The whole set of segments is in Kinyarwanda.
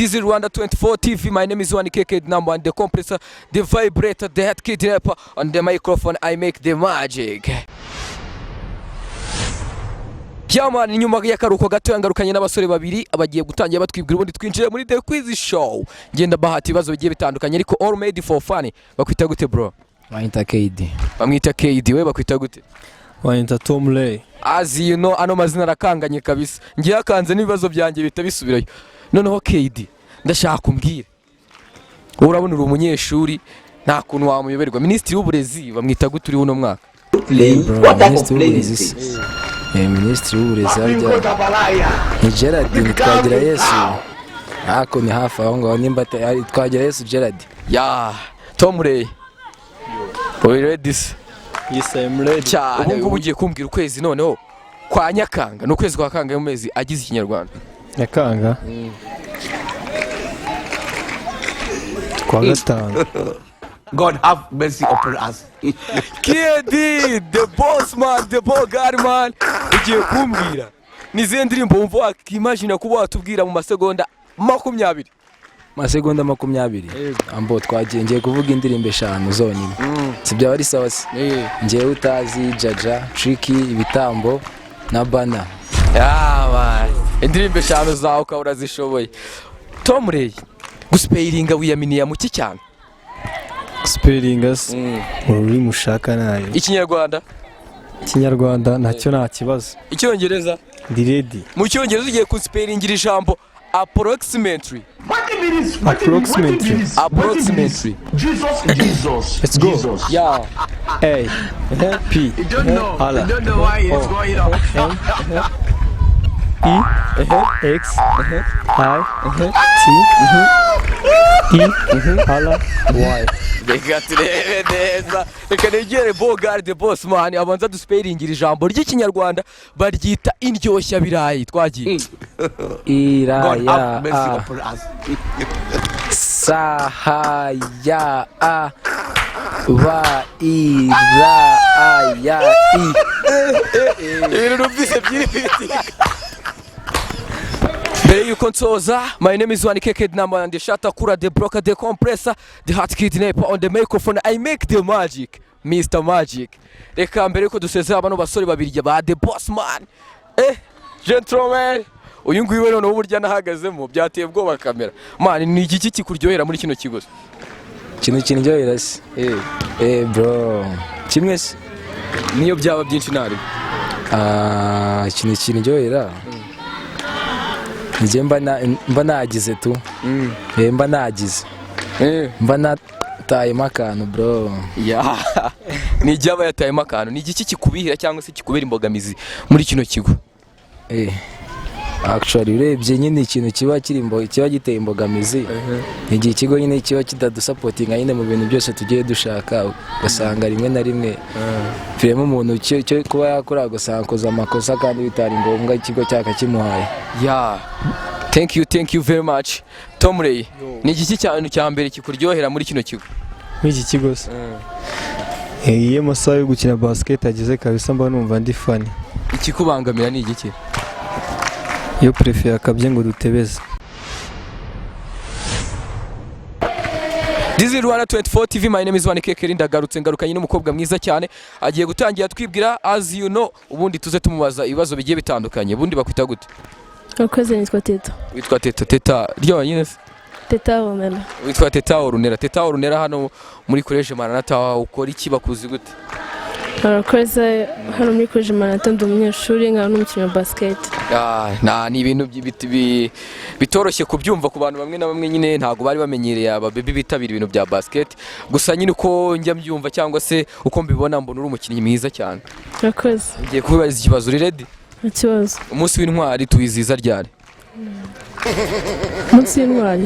This is Rwanda 24 TV. My name is One KK, number one, the compressor, the vibrator, the head kidnapper. On the microphone, I make the magic. Yeah man, nyuma y'akaruhuko gato ngarukanye n'abasore babiri abagiye gutangira batwibwira, ubundi twinjire muri the quiz show. Ngenda bahata ibibazo bigiye bitandukanye, ariko all made for fun. Bakwita gute, bro? Banyita KD. Bamwita KD. We bakwita gute? Banyita Tom Ray. As you know, ano mazina arakanganye kabisa. Ngiye akanze n'ibibazo byanjye bihita bisubirayo. Noneho KD, ndashaka kumbwira, wowe urabona uri umunyeshuri, nta kuntu wamuyoberwa. Minisitiri w'uburezi bamwita gute uri uno mwaka? Bro, minisitiri w'uburezi se? Minisitiri w'uburezi harya ni Gerard? Ni Twagirayesu, ariko ni hafi aho ngaho, nimba ari Twagirayesu Gerard. Ya Tom Ray, uri ready se? Yes, I am ready. Cyane. Ubu ngubu ugiye kumbwira ukwezi noneho kwa Nyakanga, ni ukwezi kwa kangahe mu mezi agize Ikinyarwanda? Nyakanga, kwa gatanu. God have mercy upon us. KD, the boss man, the bogar man, ugiye kumbwira ni izihe ndirimbo wumva wakimagina kuba watubwira mu masegonda 20? Masegonda 20? Ambo twagiye, ngiye kuvuga indirimbo eshanu zonyine, si byaba ari sawa se? Ngewe utazi Jaja, Tricky, Ibitambo na Bana. Yeah man, indirimbo eshanu zawe ukaba urazishoboye. Tom Ray, guspellinga wiyaminiye muki cyane? Spelling se mu rurimi ushaka nayo. Ikinyarwanda? Ikinyarwanda ntacyo, nta kibazo. Icyongereza? Ndi ready. Mu Cyongereza ugiye kuspellingira ijambo approximately. Approximately. Approximately. Jesus, Jesus. Let's go. Yeah. A P R O M E X I T E R Y. Reka turebe neza. Reka negere Bogard the boss man abanza duspellingira ijambo ry'Ikinyarwanda baryita indyoshya-birayi. Twagiye. Ira God ya have mercy a upon us. Sa ha ya a ba i ra a ya i. Ibintu numvise byiribitika. Mbere yuko nsoza, my name is One KK number and the Shatta Kura, the broker, the compressor, the heart kidnapper. On the microphone, I make the magic, Mr Magic. Reka mbere yuko dusezera bano basore babiri ba the boss man, gentleman, uyu nguyu we noneho uburyo anahagazemo byateye ubwoba kamera. Man, ni igiki kikuryohera muri kino kigo? Ikintu kindyohera se? Bro, kimwe se? Niyo byaba byinshi ntari. Ah, ikintu kindyohera njye mba nagize tu, mba nagize, mba natayemo akantu, bro. Ya, ni igihe aba yatayemo akantu. Ni igiki kikubihira cyangwa se kikubera imbogamizi muri kino kigo? Actually, urebye nyine ikintu kiba kiri kiba giteye imbogamizi ni igihe ikigo nyine kiba kitadusupportinga nyine mu bintu byose tugiye dushaka, ugasanga rimwe na rimwe firemo umuntu cyo kuba yakora, ugasanga akoze amakosa kandi bitari ngombwa, ikigo cyakakimuhaye. Ya, thank you, thank you very much. Tom Ray, ni igiki cyane cya mbere kikuryohera muri kino kigo? Muri iki kigo se? Iyo amasaha yo gukina basket ageze kabisa, mba numva ndi funny. Ikikubangamira ni igiki? Iyo préfet yakabye ngo dutebeze. This is Rwanda 24 TV. My name is One Kekeri. Ndagarutse, ngarukanye n'umukobwa mwiza cyane. Agiye gutangira twibwira, as you know, ubundi tuze tumubaza ibibazo bigiye bitandukanye. Ubundi bakwita gute? Urakoze, nitwa Teta. Witwa Teta? Teta ryonyine se? Teta Romela. Witwa Teta Orunera. Teta Orunera, hano muri College Maranatha ukora iki? Bakuzi gute? Urakoze, hano muri College Maranatha ndi umunyeshuri, nkaba n'umukinnyi wa basket. Ah, na ni ibintu bitoroshye kubyumva ku bantu bamwe na bamwe nyine, ntabwo bari bamenyereye aba baby bitabira ibintu bya basket. Gusa nyine uko njya mbyumva cyangwa se uko mbibona, mbona uri umukinnyi mwiza cyane. Urakoze. Ngiye kubaza ikibazo, uri ready? Nta kibazo. Umunsi w'intwari tuwizihiza ryari? Umunsi w'intwari,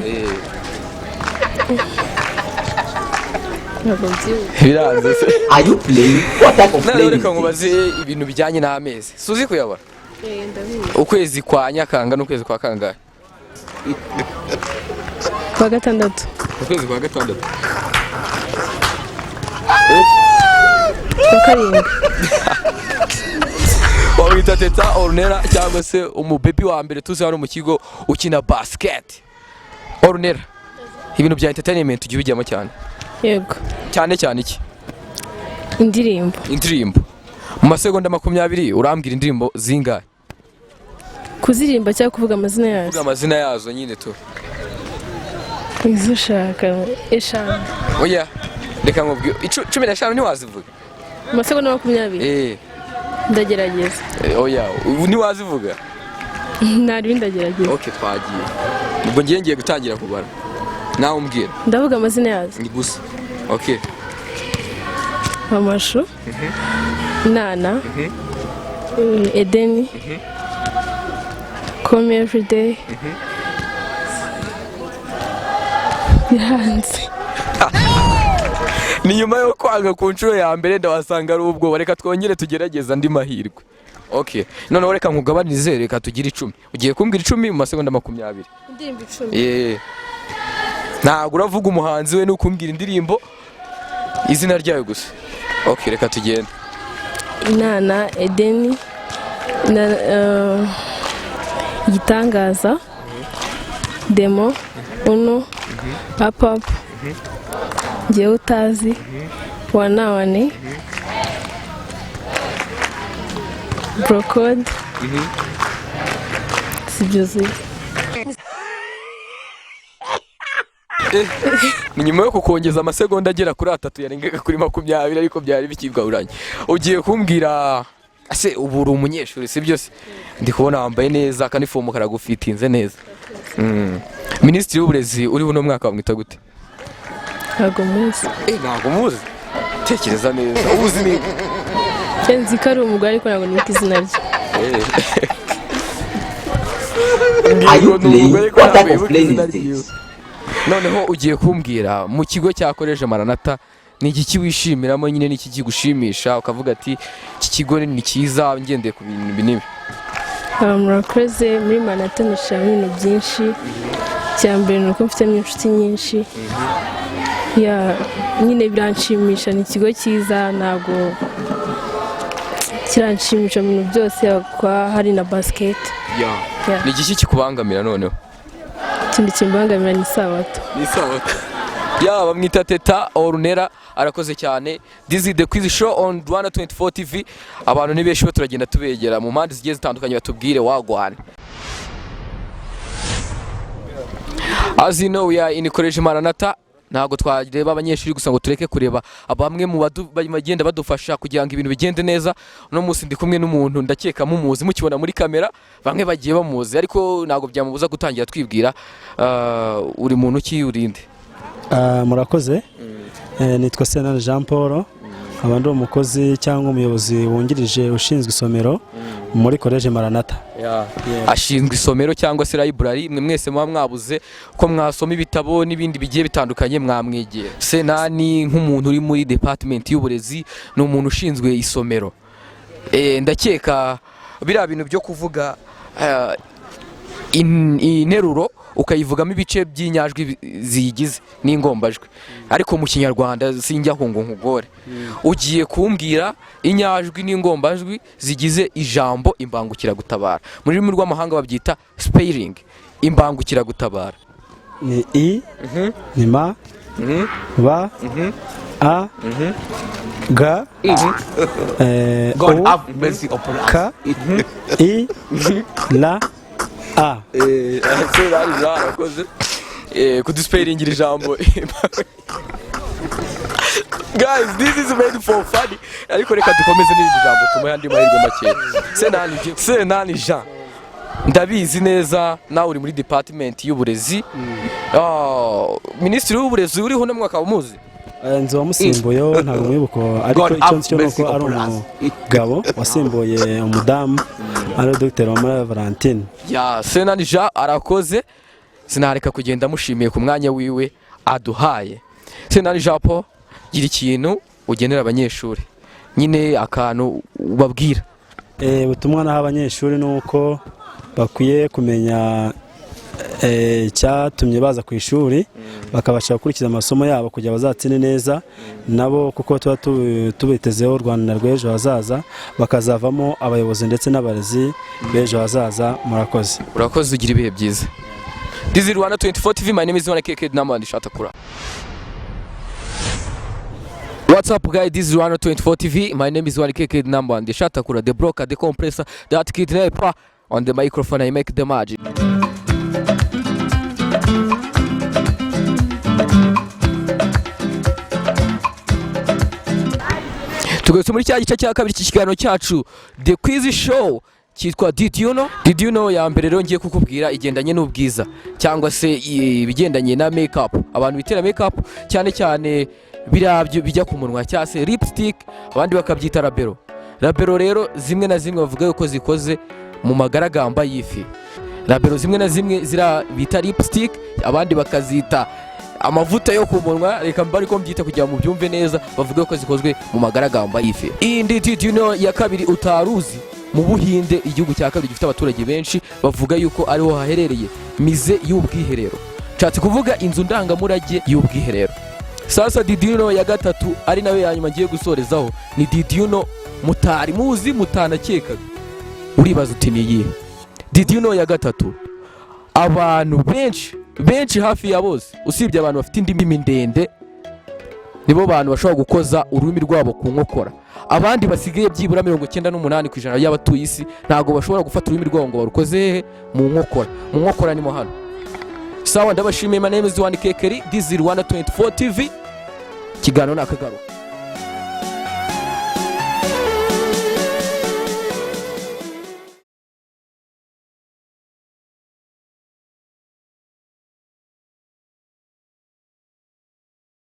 ntabwo mbyibuka. Biranze se? Are you playing? What type of Noneho playing reka is this? nkubaze ibintu bijyanye n'amezi. Suzi kuyabara? Ndabizi. Ukwezi kwa Nyakanga n'ukwezi kwa kangahe? Kwa gatandatu. Ukwezi kwa gatandatu? Kwa karindwi. Wamwita Teta Ornera cyangwa se umubebi wa mbere tuzi hano mu kigo ukina basket. Ornella, ibintu bya entertainment ujya ubijyamo cyane? Yego. Cyane cyane iki? Indirimbo. Indirimbo. Mu masegonda 20 urambwira indirimbo zingahe? Kuziririmba cyangwa kuvuga amazina Kuvuga yazo? amazina yazo nyine tu. Izo ushaka, 5. Oya, reka nkubwire, 15 ntiwazivuga? Mu masegonda 20? Eh. Ndagerageza. Oya, ubu ntiwazivuga? Ntari, ndagerageza. Okay, twagiye. Ubwo ngiye gutangira kubara, nawe umbwira. Ndavuga amazina yazo? Ni gusa, okay. Amashu, Nana, Edeni, Call Me Everyday, biranze. Ni nyuma yo kwanga ku nshuro ya mbere, ndabasanga ari ubwoba. Reka twongere tugerageze andi mahirwe. Okay, noneho reka nkugabanize, reka tugire 10. Ugiye kumbwira 10 mu masegonda 20. Indirimbo 10? Ntabwo uravuga umuhanzi we, ni ukumbwira indirimbo izina ryayo gusa. Okay, reka tugende. Nana, Edeni na Igitangaza, Demo, Uno, Papapu, Ngewe Utazi, Wanawane, Brocode, si byuzuye. Ni nyuma yo kukongeza amasegonda agera kuri 3 yarengaga kuri 20, ariko byari bikigahuranye. Ugiye kumbwira ese, ubu uri umunyeshuri, si byo se? Ndi kubona wambaye neza, akanifomu karagufitinze neza. Minisitiri w'uburezi uri buno mwaka bamwita gute? Ntabwo muzi. Ntabwo muzi? Tekereza neza, uzi ni Nzi ko ari umugore, ariko ntabwo nibuka izina rye. Are you Ngo ni umugore playing? ko What ntabwo type of yibuka playing izina is ryiwe. this? Noneho ugiye kumbwira, mu kigo cya Collège Maranatha ni igiki wishimiramo nyine, n'iki kigushimisha ukavuga ati iki kigo ni cyiza ngendeye ku bintu binini? Murakoze. Muri Manata nishimamo ibintu byinshi. Icya mbere ni uko mfitemo inshuti nyinshi. Ya, nyine biranshimisha, ni ikigo cyiza, ntabwo kiranshimisha mu bintu byose, kuba hari na basiketi. Yeah. Ni igiki kikubangamira noneho? Ikindi kimbangamira ni isabato. Ni isabato. Yaba bamwita Teta Orunera, arakoze cyane. This is the quiz show on Rwanda 24 TV. Abantu ni benshi, bo turagenda tubegera mu mpande zigiye zitandukanye, batubwire wagwana. As you know, we are in Collège Maranatha. Ntabwo twareba abanyeshuri gusa ngo tureke kureba bamwe mu bagenda badufasha kugira ngo ibintu bigende neza. Uno munsi ndi kumwe n'umuntu, ndakeka mumuzi, mukibona muri kamera bamwe bagiye bamuzi, ariko ntabwo byamubuza gutangira twibwira. Uri muntu ki, urinde? Murakoze. Nitwa Senani Jean Paul, nkaba ndi umukozi cyangwa umuyobozi wungirije ushinzwe isomero muri Collège Maranatha. Ashinzwe isomero cyangwa se library. Mwe mwese muba mwabuze ko mwasoma ibitabo n'ibindi bigiye bitandukanye, mwamwegera Senani nk'umuntu uri muri department y'uburezi, ni umuntu ushinzwe isomero. Ndakeka biriya bintu byo kuvuga interuro ukayivugamo ibice by'inyajwi ziyigize n'ingombajwi, ariko mu Kinyarwanda sinjya ngo nkugore. Ugiye kumbwira inyajwi n'ingombajwi zigize ijambo imbangukiragutabara. Mu rurimi rw'amahanga babyita spelling, imbangukiragutabara. Ni I, ni M, B, A, G, God U, have mercy upon us. K, I, L, A. Arakoze kuduspellingira ijambo. Guys, this is made for funny, ariko reka dukomeze n'irindi jambo, tumuhe andi mahirwe makeya. Senani Jean, ndabizi neza nawe uri muri department y'uburezi. Minisitiri w'uburezi uriho uno mwaka umuzi? Nzi uwamusimbuye, ntabwo mwibuka, ariko God icyo have nzi cyo ni mercy uko ari upon us. umugabo wasimbuye umudamu, ari Dr. Uwamariya Valentine. Ya, Senani Jean arakoze, sinareka kugenda mushimiye ku mwanya wiwe aduhaye. Senani Jean Paul, gira ikintu ugenera abanyeshuri nyine, akantu ubabwira. Ubutumwa naha abanyeshuri ni uko bakwiye kumenya icyatumye baza ku ishuri, bakabasha gukurikiza amasomo yabo kugira bazatsinde neza nabo, kuko tuba tubitezeho u Rwanda rw'ejo hazaza, bakazavamo abayobozi ndetse n'abarezi b'ejo hazaza. Murakoze. Urakoze, ugira ibihe byiza. This is Rwanda 24 TV. My name is Wana KK Namandi Shatakura. What's up, guys? This is Rwanda 24 TV. My name is Wana KK Namandi Shatakura, the broker, the compressor, that kidnapper. On the microphone, I make the magic. Tugarutse muri cya gice cya kabiri cy'ikiganiro cyacu, The Quiz Show, cyitwa Did You Know. Did You Know ya mbere rero ngiye kukubwira igendanye n'ubwiza cyangwa se ibigendanye na makeup. Abantu bitera makeup, cyane cyane biriya bijya ku munwa cyangwa se lipstick, abandi bakabyita labello. Labello rero zimwe na zimwe bavuga yuko zikoze mu magaragamba y'ifi. Labello zimwe na zimwe ziriya bita lipstick, abandi bakazita amavuta yo ku munwa, reka mba ariko mbyita kugira ngo mubyumve neza, bavuga ko zikozwe mu magaragamba y'ifi. Indi Did You Know ya kabiri utaruzi: mu Buhinde, igihugu cya kabiri gifite abaturage benshi, bavuga yuko ariho haherereye musée y'ubwiherero, nshatse kuvuga inzu ndangamurage y'ubwiherero. Sasa Did You Know ya gatatu, ari nayo ya nyuma ngiye gusorezaho, ni Did You Know mutari muzi, mutanakekaga. Uribaza uti: "Ni iyihe?" Did You Know ya gatatu: abantu benshi benshi, hafi ya bose, usibye abantu bafite indimi ndende, nibo bantu bashobora gukoza ururimi rwabo ku nkokora. Abandi basigaye, byibura 98% y'abatuye isi, ntabwo bashobora gufata ururimi rwabo ngo barukoze hehe? Mu nkokora. Mu nkokora ni mo hano. Sawa, ndabashimiye. My name is Wani Kekeri. This is Rwanda 24 TV. Ikiganiro ni akagaruka.